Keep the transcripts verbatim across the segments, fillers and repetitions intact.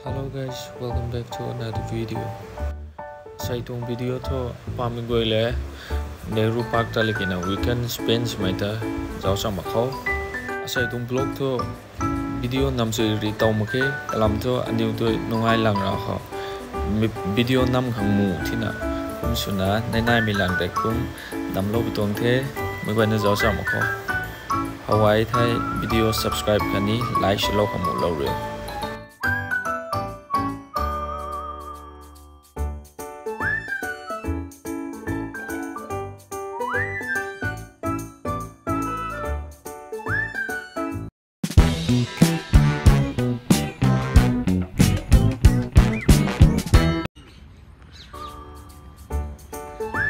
Hello guys, welcome back to another video. Asei tuang video thu pamei guay le Nehru Park ta liki na weekend spend swmei ta zauc cham mak khou. Asei tuang vlog thu video nam sui ri taw mak khe, kalam thu aniw tu nungai lang ra khou. Mi-, video nam khang mu thina, kum swna, nai nai mi lang tei kum, nam lou bi tuang the, mei guayna zauc cham mak khou. Hawai thei video subscribe khatni like swlou khang mu lou riu.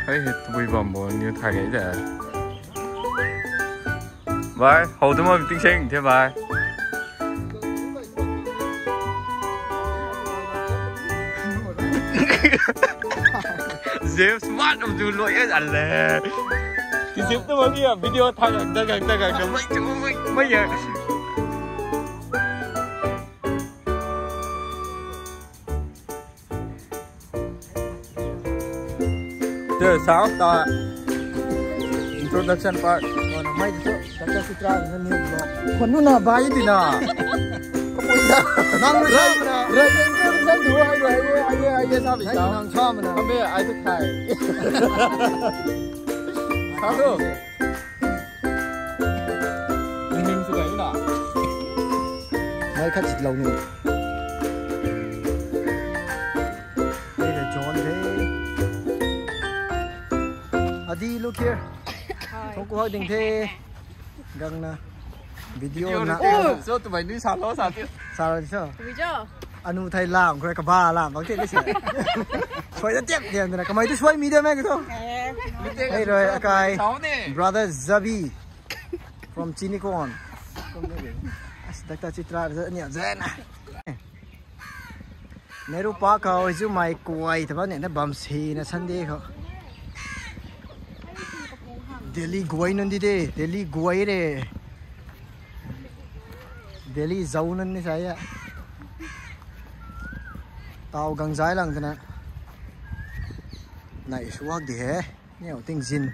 Hei, hei, tabui bam bo, niw thay kei de. Bhai, how tu ma ting seng the, bhai. James Bond am tu loi e, ale. Ki zip tu ma ki video thak, thak, thak, thak, thak, mai chu, mai, mai ya. Te, sao ta introduction part. Mana mai tu, Doctor Chitra na ni lo. Khwan nu na bai ti na. Kapui da. Nang rai na. Rai na introduction tu, ai, ai, ai, ai, ai, sa bi sa. Nang sa mana. Kame, ai tu thai. Sao tu. Ning ning sw gay na. Mai khat sit lou ni. Hei le John the. Adi, look here. Hi. Thongku hak ding the. Gang na. Video na. Oh. So, tumei nui sa lo, sa ti. Sa lo, so. Tabui cho? Anu thei lam, khou kaba lam, bang te ni se. Suai da tiak, tiak na. Kamei tu suai mi de mei ko. Eh. Hei rui, akai. Sao ni. Brother Zabi. From Chinikon. As Doctor Chitra, ni a zen. Nehru Park khou, izu mai kuai, ta bam ni, na bam si na Sunday khou. Delhi guay nunc di de, Delhi guay re. Delhi zau nunc ni sa ya. Tau gang zai lang twna. Nai suak di he. Niw ting zin.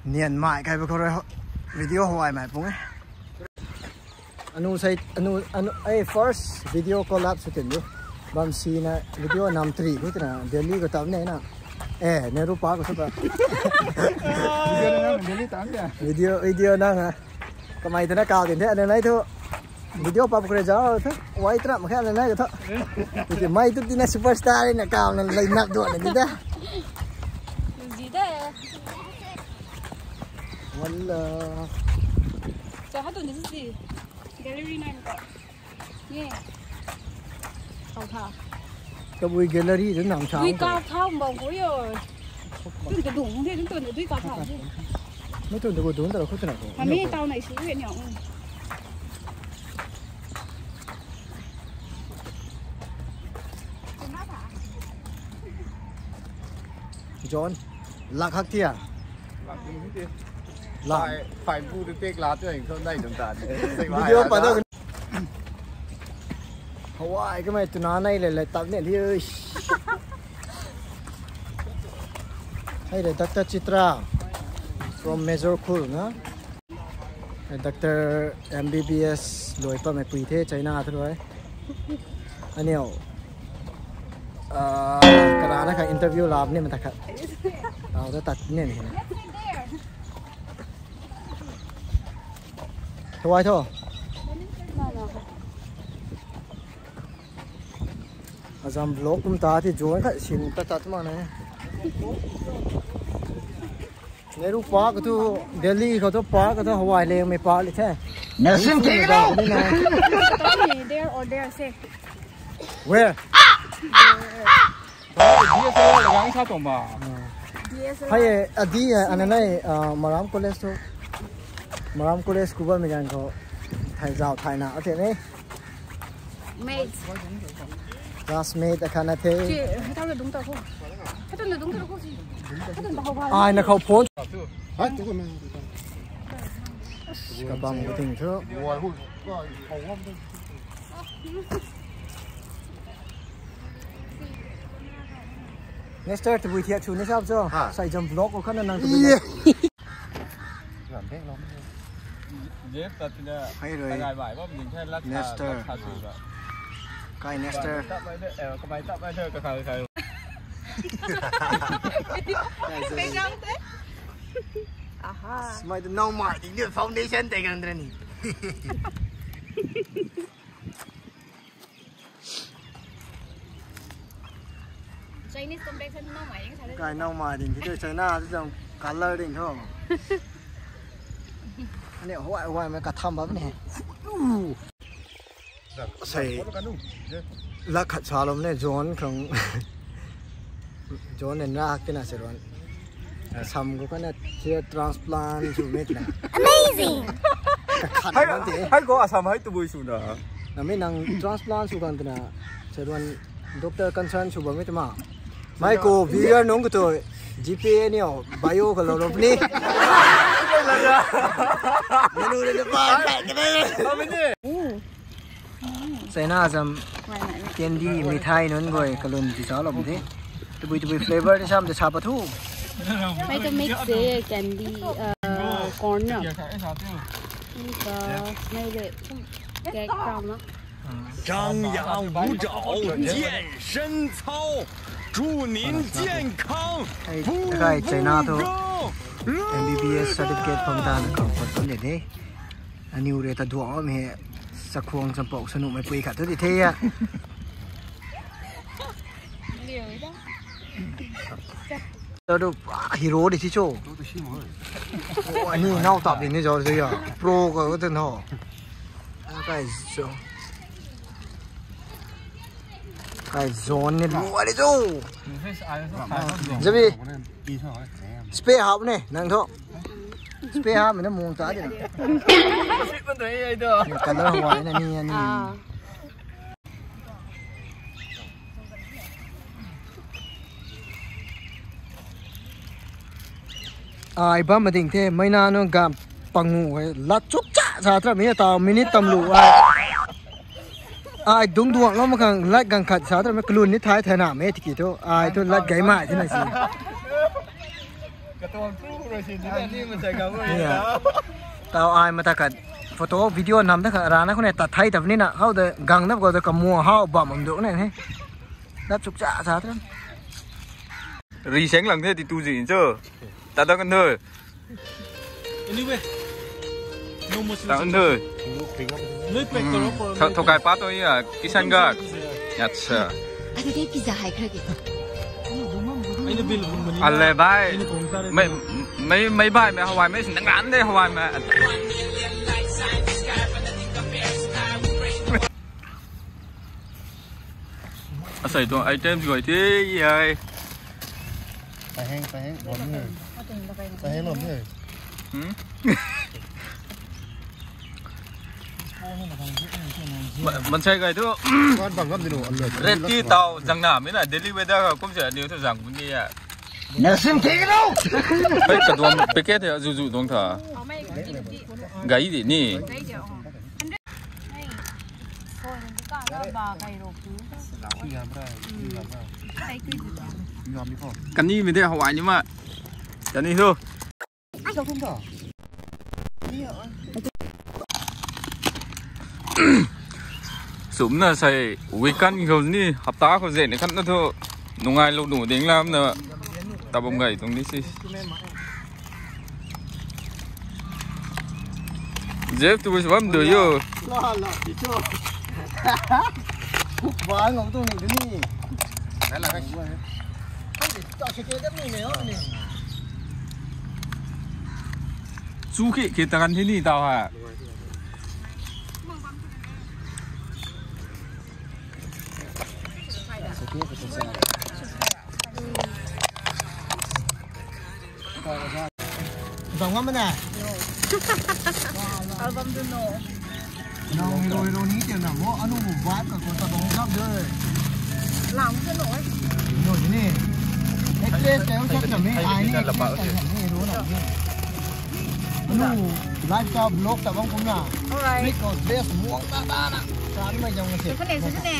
Nian mai kai ba khou rui ho-, video hawai mai pung e. Anu sai, anu, anu, ai first video collab sw tin du. Bam si na video nam tri khou twna Delhi khou tam ne na. Eh, Nehru Park khou sw ta. Video na nang Delhi tam de. Video, video nang ha. Kamei twna kau tin the, anu nai thu. Video pap kre zau thu, wai trap kha na nai ka thu. Ti mai tu tina superstar na kau na lai nap do na di da. Zi de. Wala. Cha ha tu ni si. Gallery nai ko. Ye. Kau tha. Tabui gallery tu nam sa. Dui kau tha bang ko yo. Tun ta dung de, tun ta dui kau tha. Mei tun ta ko dung ta ko tun na ko. Ami tau nai su ye ni. John, lak hak tia. Lak hak tia. Lak. Phai, phai bu de pek la tu ang thon dai dum ta. Video pa da. Hawai kamei twna nai le le tap ne di. Hei le Doctor Chitra from Major Khul na. Doctor M B B S lui pamei pui the China thu rui. Aniu. Ah, karana kha interview lab ni mata khat. Tau da tat ni ni. Hawai tho. Azam vlog kum ta thi join kha sin ta tat ma ne. Nehru Park tu Delhi khou tu park tu Hawai leng mei park li the. Nasin ke lo. There or there say. Where? D S L R lagang sa tuang ba. D S L R. Hei, adi, ana nai, ah, Maram College tu. Maram College kuba mi gan khou. Thai zau thai na, ate ne. Mate. Classmate akhat na the. Che, hei tau na dung ta ko. Hei tau na dung ta ko si. Hei tau na hau ba. Ai na khou phone. Hai, tu ko na. Kabam ko ting thu. Wai hu. Ko hau ba. Nester, tabui thiak chu ni sap cho? Ha. Sai jam vlog ko khana nang tabui. Ye. Jeff, tat tina. Hai rui. Tagai bai bam ding khai lak sa, Nester. Lak sa tu ba. Kai Nester. Tap bai de, eh, kamai tap bai de, ka khai khai. Aha. Smai tu nau mai ding de foundation te gang dra ni. Chinese complexion nau mai ding sa. Kai nau mai ding, ki China tu jam color ding tho. Ani huai huai mai ka tham bam ni. Sei, lak khat sa lom ne, John khang, John ne rak tina se ron. Sam ko kana hair transplant sw me tina. Amazing! Ka khat hai, bam te. Hai ko Assam hai tabui sw na. Na mi nang transplant sw kan tina. Se ron doctor concern sw bam me tima. Mai ko viewer nung ko tu G P A ni o, bio ko lo lo ni. Manu ne pa, pa, pa. China zam candy mithai nunc guay kalun ti cha lom the. Tabui tabui flavor ti sam te sa pa thu. Mei tu mix de candy, uh, corn na. Mei tu, mei de cake crown na. 张牙舞爪，健身操，祝您健康。Ai, takai China thu M B B S certificate pham ta na khang pat tu le de. Aniu re ta duang am he, sakhuang champok sanu mai pui khat tu di the ya. Tadu, ah, hero di si cho. Oh, ani nau tap di ni jo ya. Pro ka ka ten ho. Kai zo. Kai zone ni luai di zo. Jabi. Spare hap ne, nang tho. Spare hap ne mung ta di. Color huai na ni, ni. Ah. Ai bam ma ding the, mei na nu gam pangu hei, lat chuk cha sa tra mi ta minute tam lu ai. Ai dung duang lo ma khang lat gang khat sa tra mi kalun ni thai thai na me tiki thu, ai thu lat gai mai thina si. Ka tuang tu rui si, ni ni ma sa ka mo. Tau ai ma ta khat photo video nam ta khat rana khou ne ta thai ta ni na, how de gang na ko de ka mo how bam am du ne he. Dap chuk cha sa ta. Ri seng lang the ti tu ji cho. Ta da kan thoi. Anyway. No more. Ta kan thoi. Nui pack karo por. Tho, thokai pa to ya, Kishan ga. Acha. Ati de pizza hai kra ke. Ai na bill bun bun ni. Ale bhai. Mei, mei, mei bhai, mei hawai mei sing nang an de hawai mei. Asei tuang items guay the ai. Paheng, paheng, lom ni. Paheng lom ni. Hmm? Ma-, mansei guay tu. Kuan bang ngam di nu, aloi. Reti tau zang na, mi na daily weather ka kum se aniu tu zang bun ni ya. Nasim thik no. Hei, kaduam packet ya, zuzu dong tha. Gai di ni. Kani mi de hawai ni ma. Kani thu. Sumna sei weekend khou ni hapta khou zen khat na thu nungai lou nu ding lam na tabam gai tuang ni si. Jeff tu bam du yo. La la ti cho. Kuk ba ngam tu ni ni. La la. Chu khi khi ta kan thi ni tau ha. Zang ngam na. Album tu no. Nang hero hero ni tiam na mo anu bu vibe ka ko ta bang kap de. Lam tu no. No ni. Actress ka sa ta me ai ni actress ka sa me hero na ni. Anu lifestyle vlog ta bang kum na. Alright. Because best mo ta ta na. Sui kane, sui kane.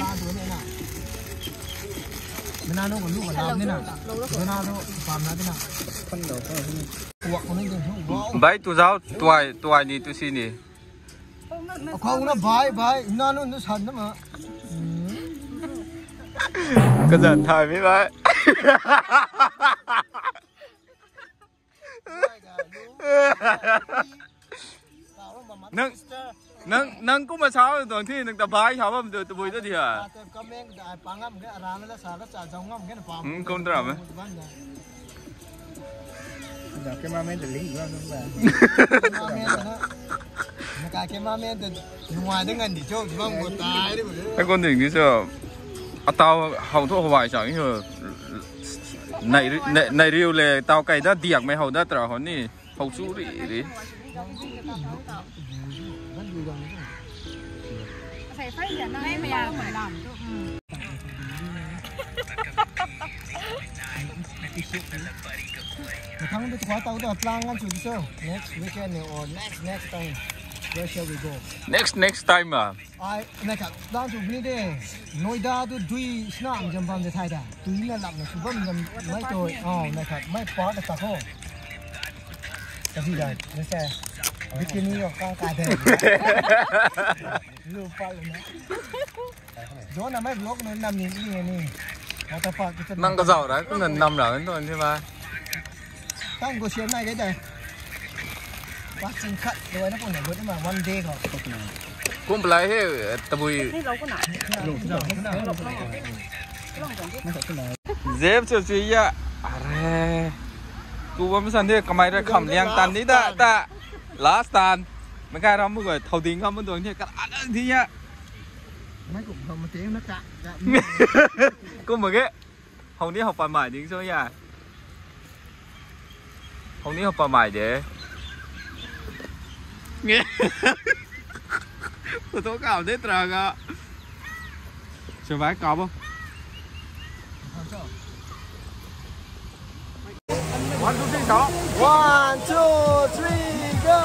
Mana nunc ka lu ka lam ni na. Mana nunc pam na di na. Kuak ko ni ding thu. Wow. Bai tu zau, tuai, tuai ni tu si ni. Akhou na bai, bai, na nunc tu san na ma. Kazan thay mi bai. Nang, nang, nang kumna sa tuang thi, nang ta bai sa bam tu, tabui ta di ha. Hmm, kum tara me. Nang kon ding di cho, atau how thu hawai chang ni ho. Nai, nai, nai riu le, tau kai da diak mei how da tara ho ni. How chu ri ri. Thang tu khua tau ta plan ngan chu so. Next weekend or next, next time. Where shall we go? Next, next time ah. Ai, na khat plan chu ni de. Noida tu dui snam jam bam de thai da. Tui na lam na su bam jam mai to. Oh, na khat mai park ta ho. Kasi da, na sa. Bikini yo kang ka de. Lu pa lu na. John na mai vlog na nam ni ni ni. Water park tu. Nang ka zau ra, tu na nam ra, tu ni ma. Tang ko sian nai ke dai. Pasin khat, lo na pun na gut ma one day ko. Kum play he, tabui. Ni lo ko na. Zep chu si ya. Are. Tu bam san de kamai ra kham liang tan ni da ta. Last tan. Makai ram mu goi thau ding ngam mun dong ni ka an thi ya. Mai kum thau ma teng na ka. Kum ma ge. Hou ni hou pa mai ding so ya. Hou ni hou pa mai de. Nge. Photo kau de tra ga. Sir bai kau bo. One, two, three, go. One, two, three, go.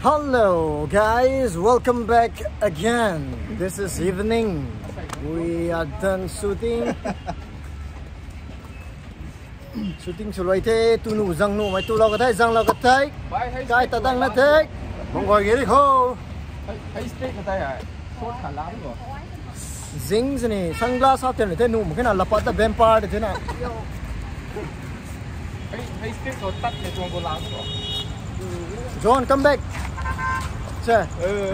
Hello guys, welcome back again. This is evening. We are done shooting. Shooting sw luai the, tu nu zang nu mai tu lou ka thei, zang lou ka thei. Kai ta dang na thei. Bang goi geri kho. Hei, hei stick ka thei hai. Short kha lam ko. Zing zini sunglass hap ten the nu mukhe na lapat ta vampire the na. Hei, hei stick ko tat le tuang ko lam ko. John, come back. Che.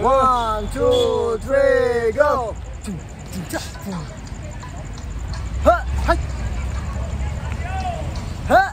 One, two, three, go. Ha, hai. Ha.